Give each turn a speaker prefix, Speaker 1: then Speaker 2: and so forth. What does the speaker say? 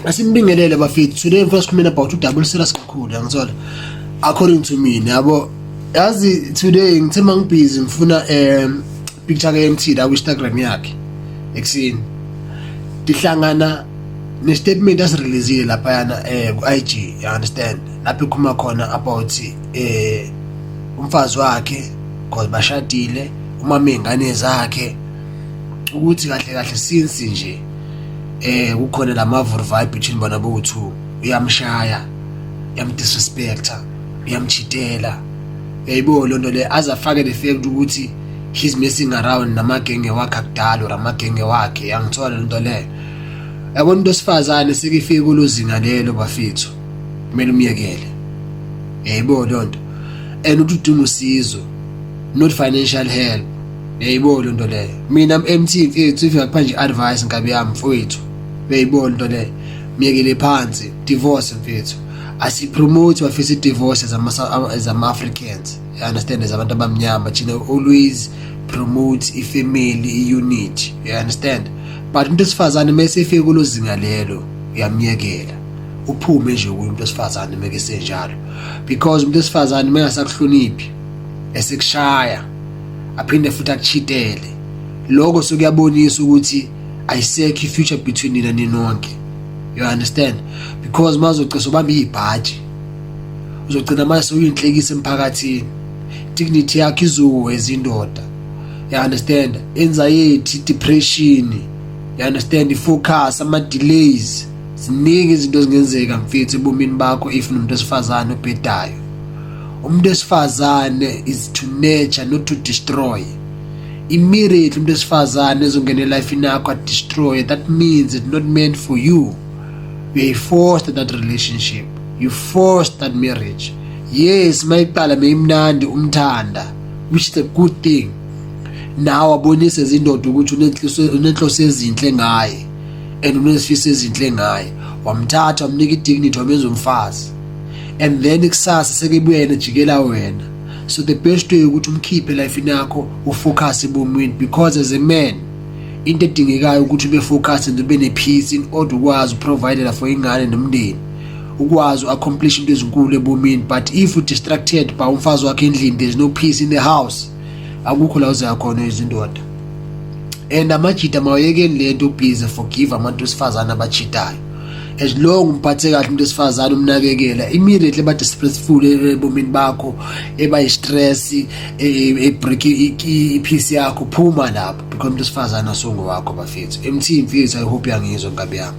Speaker 1: Asimbingelele bafethu. Today mfethu sikhuluma about udaba serious kakhulu, yangithola. According to me, yabo. Yazi today ngithe mangibhizi ngifuna picture ka Emtee la ku Instagram yakhe ekuseni. Ndihlangana ne statement asireleasile lapha yana ku IG, you understand? Lapho ekhuluma khona about umfazi wakhe because bashadile, umama ingane zakhe, ukuthi kahle kahle since nje kukhona lama vibe between bona bo2, uyamshaya, uyamdisrespecta, uyamcheatela, uyayibona lento le, azafake the fact ukuthi he's messing around namagenge wakhe akudala or amagenge wakhe, yangithola lento leyo. Yabona, umuntu osifazane sekifike kulozinga lelo bafethu, kumele umyekele, uyayibona lonto, and uthi udinga usizo, not financial help, uyayibona lento leyo. Mina Emtee mfethu, if ngakupha nje advice, nkabi yami mfowethu, uyayibona lento leyo, miyekele phansi, divorce mfethu. Asipromote bafisa divorce as ama Africans, you understand, as abantu abamnyama. Thina always promote ifamily, i-unity, you understand? But umuntu esifazane mase efike kulozinga lelo, uyamyekela, uphume nje kuye umuntu esifazane meke senjalo, because umuntu esifazane mengasakuhloniphi, esekushaya, aphinde futhi akucheatele, lokho sokuyabonisa ukuthi ayisekho i-future between nina ninonke, you understand? Because mazogcina ubamba ibhaji, uzogcina manje sewuyinhlekisa emphakathini, dignity yakho izowa ezindoda, you understand? Anxiety, depression, you understand, ifocus, ama delays, ziningi izinto ezingenzeka mfethu ebomini bakho if umuntu wesifazane obhedayo. Umuntu wesifazane is to nurture, not to destroy. Immediately umuntu wesifazane ezongena elifini yakho adestroy, that means it's not meant for you. You forced that relationship, you forced that marriage. Yes, mayiqala meyimnandi, umthanda, which is a good thing. Nawe abonise izindoda ukuthi unenhloso ezinhle ngaye and unezifiso ezinhle ngaye. Wamthatha, wamnika i-dignity, wamenza umfazi, and then kusasa sekebuya yena ejikela wena. So the best way ukuthi umkhiphe life yakho, ufocus ebomini, because as a man into edingekayo ukuthi ube focus and ube ne-peace in order ukwazi uprovidela for ingane nomndeni, ukwazi u-accomplish into ezinkulu ebomini. But if u-distracted by umfazi wakhe endlini, there's no peace in the house, akukho la uzaya khona izindoda. And amajita mawayekeni lento, busy forgive abantu besifazane abacheatayo. As long umphathe kahle umuntu wesifazane, umnakekela, immediately ba disrespectful ebomini bakho, eba yi-stress, e-break i-peace yakho, phuma lapho, because umuntu wesifazane asongo wakho bafethu. Emtee mfethu, I hope yangizwa nkabi yami.